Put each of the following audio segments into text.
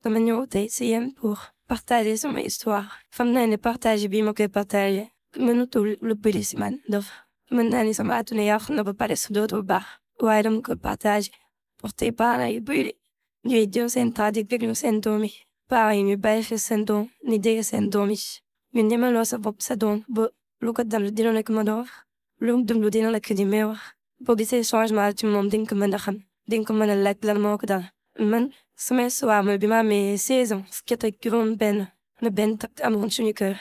dama ñëw tey si yéen pour partager sama histoire. xam naa ne partage bii ma koy partager mënutul lu bëri si man ndax mën naa ni sama àdduna yàqu na ba pare su dootul baax waaye dama ko partager pour tey parents yu bëri ñuy jël seen temps di déglu seen doom yi parents yi ñu bàyyi xel seen doom ni dégg seen doom yi ñu ñemeloo sa bopp sa doom ba lu ko dal dina la ko mën a wax lu mu dund dina la ko di may wax boo gisee changement ci moom dinga ko mën a xam dinga ko mën a laaj lan moo ko dal man sama histoire mooy bi ma amee 16 ans fukki at ak juróom benn la benn takk amoon suñu kër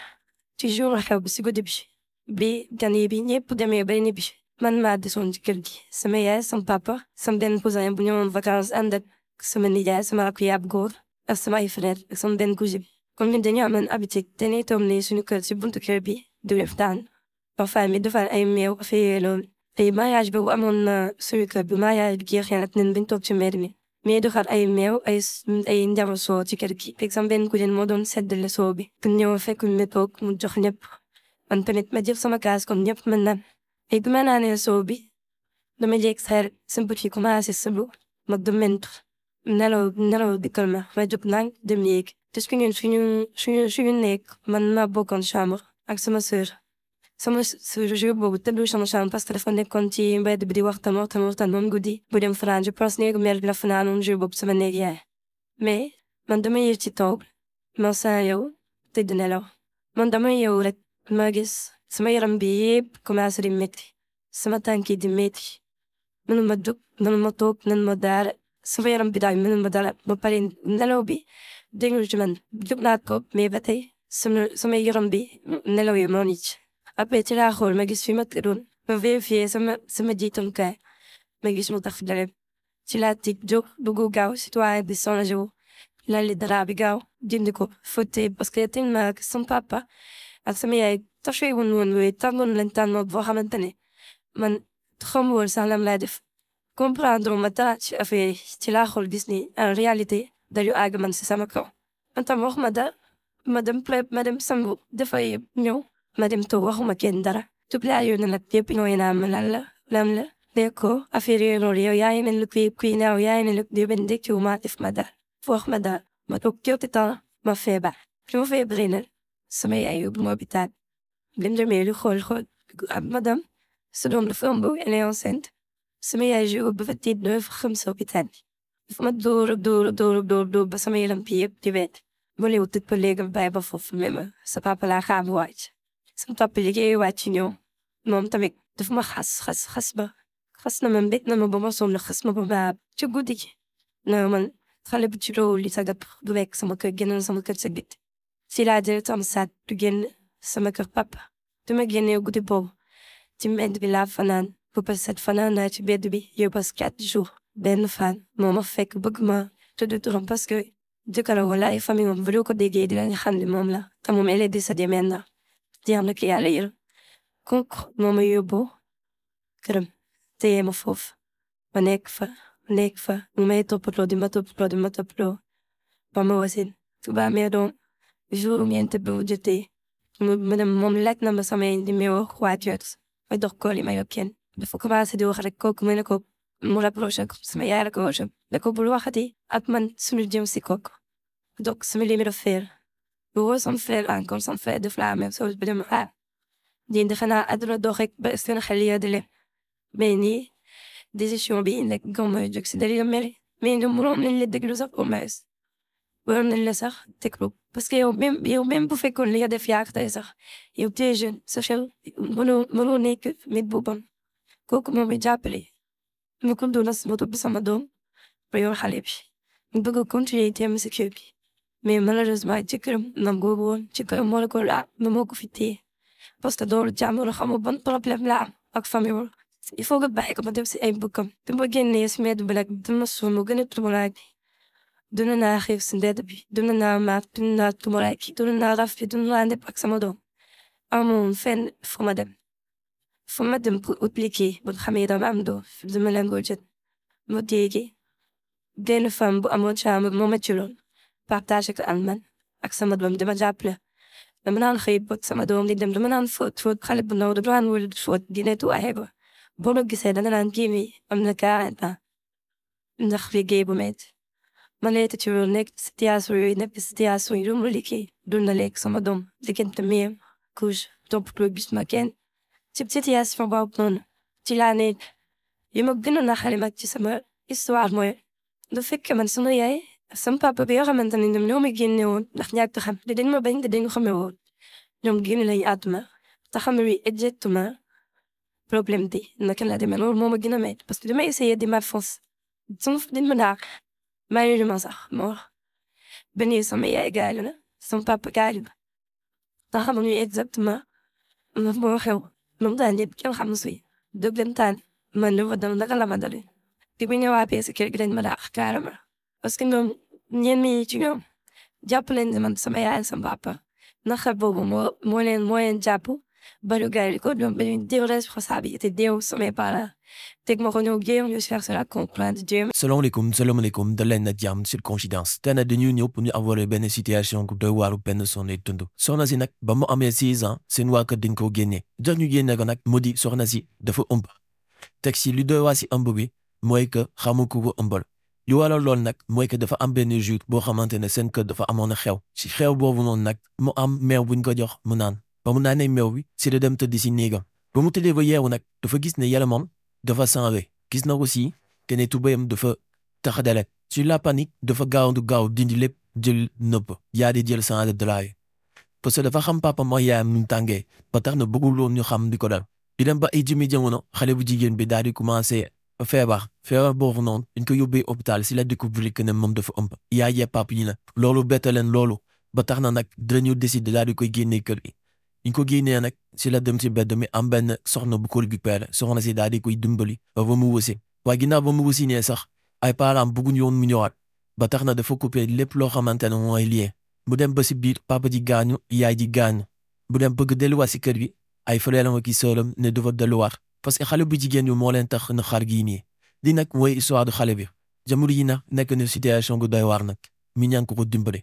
ci jour xew bi si guddi bi gan yi bi ñëpp demee bay ni bi man maa desoon ci kër gi sama yaay sama papa sama benn cousin bu ñëwoon vacances ànd ak sama nijaay sama rakk yaab góor ak sama ay frère ak sama benn cousine comme ñun dañoo amoon habitude dañuy toog ne suñu kër si buntu kër bi di waxtaan parfois mi defal ay meew affaire loolu tey mariage boobu amoon na suñu kër bi mariage bi jeexee nag nen bañ toog ci mbedd mi mais doxal ay meew ay njaboot soo ci kër gi fekk sama benn cousine moo doon seddale soo bi ku ñëw fekk ñu toog mu jox ñëpp man tamit ma jël sama kaas comme ñëpp mën naan et bi ma naanee soo bi dama jéeg sax sama bët yi commencé sëbu ma gëmmentu nelaw dikkal ma jóg nang dem yéeg te suñu nekk man ma bokkoon chambre ak sama sœur jour boobu tëddul sama chambre parce que dafa nekkoon ci mbedd bi di waxtaan moom guddi bu dem France je pense néegu mère bi la fanaanoon jour boobu sama néeg yaay mais man dama yëg ci toog ma saa yow tëdd nelaw man dama yow rek ma gis sama yaram bi yëpp commencé di métti sama tànk yi di métti mënuma jóg mënuma toog mënuma dara sama yaram bi daal mënuma dara ba pare nelaw bi déglu ci man jóg naa ko mais ba tey sama yaram bi nelaw yi moo nit après ci laa xool ma gis fi ma tëddoon ma vérifié sama jiitamkaay ma gis mu tax dara ci laa tiit jóg dugg gaaw si toilette bi changé wu lali dara bi gaaw dindi ko fóote parce que tellement que sama papa ak sama yaay tafee woon wooyu tàngoon leen tànnoon boo xamante ne man xam woon sax lam laa def comprendre ma dara ci affaire yi ci laa xool gis ni en réalité dañu àgg man si sama kaw man tam wax ma dara ma dem sangu dafay ñëw ma dem toog waxuma kenn dara tublaa yoon nag yëpp ñooy naa ma lan la ne ko affaire yooyu noonu yow yaa ngi mel ni kuy naaw yaa ngi mel ni kuy benn dëkk ma def ma dara wax ma dara ma toog quelque temps ma feebar fi ma feebaree nag sama yaay yóbbu ma hôpital lim demee lu xool madame sa doom dafa ëmb elle est enceinte sama yaay yóbbu ba tiit dafa xam sa hôpital bi ma dóor ba sama yaram bi yëpp di wet ma léew tëj ba léegi bàyyi ba foofu même sa papa laa xaar mu wàcc sama papa liggéey wàcc ñëw moom tamit dafa ma xas na ma mbét na ma ba ma sonn xas ma ba baab ci guddi gi na man xale bu ci loolu li sagat du wekk sama kër génnoon sama kër sa bit si laa jël sama saat du génn sama kër papa dama génnee guddi boobu ci mbedd bi laa fanaan bu pas set fanaan naa ci mbedd bi yow pas 4 jours benn fan moo ma fekk bëgg ma tudd turam parce que jëkkëram wala ay famille moom bu ko déggee dinañ xam ne moom la te moom elle est décédée maintenant jeex na ki yàlla yër kooku moo ma yóbbu këram téye ma foofu ma nekk fa mu may toppatoo di ma toppatoo ba ma wasin tuba mee doom jour ñeent bi mu jotee mu dem moom laaj na ma sama di me wax waajur ma dox kool yi ma yóbbu kenn dafa commencé di wax rek kooku ma ne ko mu rapproché ko sama yaay la ko wax da ko bul waxati ak man suñu jëm si kooku donc sama limite de faire bu woo sama frère encore sama frère def la même chose bi dem di defe naa àdduna dox rek ba seen xel ya di leen mais nii décision bi nekk nga mooy jóg si dali la mel mais ñu mënoon nañ la déglu sax au moins waroon nañ la sax déglu parce que yow même bu fekkoon li nga def yaa tey sax yow t'es jeune sa xel mënoo nekk nit bu bon kooku moom mi jàppale mu ko doon ma topp sama doom ba yor xale bi mu bëgg a continuer teem si kër bi mais malheureusement jëkkëram nangoo woon jëkkëram moo la ko laa moo ko fi téye parce que doolu jàmbur xamul ban problème la am ak famille wala il faut que bàyyi ko ma dem si ay mbokkam te ma génnee si mbedd bi nag dama sonn mu gën a tumuraay dund naa xiif si mbedd bi dund naa maat dund naa tumuraay dund naa raf bi dund naa nepp ak sama doom amoon fenn fu ma dem pour appliquer ba xamee dama am doom dama leen ko jot ma déggee benn femme bu amoon chambre moo ma ci loon partagé ko ak man ak sama doom dama jàppale dama naan xëy bot sama doom di dem dama naan fóot xale bu ndaw dama naan wël fóot di nettoyé ba boo ma gisee danga naan kii mi am na 40 ans ndax liggéey bu métti man lay ci wër nekk situation yooyu nekk situation yi mu liggéey dundaleeg sama doom diggante miyam couche toppatoo gis ma kenn ci situation boobu noonu ci laa nekk yi ma gën a naxari mag ci sama histoire mooy du fekk man sama yaay sama papa bi yoo xamante ne ñoom ñoo ma génne woon ndax ñàkk xam te dañ ma bañ te dañ xame woon ñoom génne lañu àdduna te xam ne exactement problème bi naka la demee loolu moo ma gën a métti parce que dama essayé di ma force sama dañ ma daax maa ngi ma sax moo benn sama yaay gaañu na sama papa gaañu na te xamuñu exactement lan moo xew moom daal ñëpp kenn xam si dëggantaan man li ma dal naka la ma dalee te bu ñëwaatee si kër gi dañ ma daax carrément parce que ñoom ñenn ñi ci ñoom jàpp leen ne man sama yaay sama papa naka boobu moo leen jàpp balu gaañu ko ñoom ba ñu déw responsabilité déw samay parents teg ma ko ñëw jéem ñu chercher à comprendre jéem. salaamaaleykum da leen a jàmm sur Confidence tey nag dañuy ñëw pour ñu aborder benn situation bu doy waaru benn soxna dund soxna si nag ba mu amee 6 ans seen waa kër dañ ko génnee jox ñu génne ko nag mu di soxna si dafa ëmb teg si lu doy waa si ëmb bi mooy que xamu ko ko ëmbal lu waral lool nag mooy que dafa am benn jour boo xamante ne seen kër dafa amoon xew si xew boobu noonu nag mu am meew buñ ko jox mu naan ba mu naanee meew bi si la dem tëdd si néegam ba mu tëddee ba yeewu nag dafa gis ne yaramam dafa changé gis na aussi que ne tubayam dafa tax deret sur la panique dafa gaaw dindi lépp jël nëbb yaa di jël changé de la parce que dafa xam papa mooy yaayam nu tàngee ba tax na bëggul woon ñu xam di ko dal di dem ba ay jëmi jamono xale bu jigéen bi daal di commencé feebar boobu noonu dañ ko yóbbee hôpital si la découvrir que ne moom dafa ëmb yaay yee pap yi nag loolu bett leen loolu ba tax na nag dinañu décider daal di koy génnee kër gi ñu ko génnee nag si la dem si bedd mi am benn soxna bu ko récupéré soxna si daal di koy dimbali ba mu wësi waaye ginnaaw ba mu wësi nee sax ay parents bëgguñu woon mu ñëwaat ba tax na dafa coupé lépp loo xamante ne mooy lien mu dem ba si biir papa ji gaañu yaay ji gaañu bu dem bëgg delluwaat si kër gi ay frère am ki sœuram ne dafa delluwaat parce que xale bu jigéen bi moo leen tax na xar gii nii di nag mooy histoire du xale bi jamono yi nag nekk na situation gu doy waar nag mi ñaan ko dimbali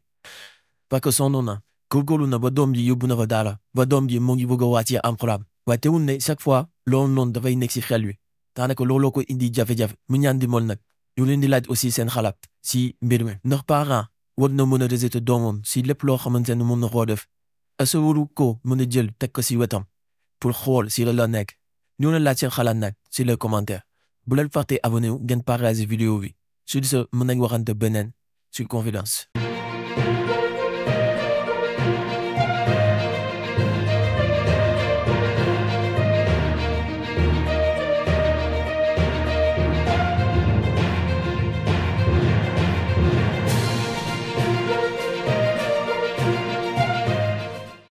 parce que sonn na góorgóorlu na ba doom ji yóbbu na fa daara ba doom ji mu ngi bëgg a wàccee alxuraan waaye teewul ne chaque fois loolu noonu dafay nekk si xel wi daanaka looloo ko indi jafe-jafe mu ñaan dimbal nag ñu leen di laaj aussi seen xalaat si mbir mi ndax parent war na mën a rejeter doomam si lépp loo xamante ne mën na koo def est-ce que waru ko mën a jël teg ko si wetam pour xool si la nekk ñu leen laaj seen xalaat nag si les commentaires bu leen fàttee abonné wu ngeen partager vidéo bi su di sa mën nañ waxante beneen sur Confidence.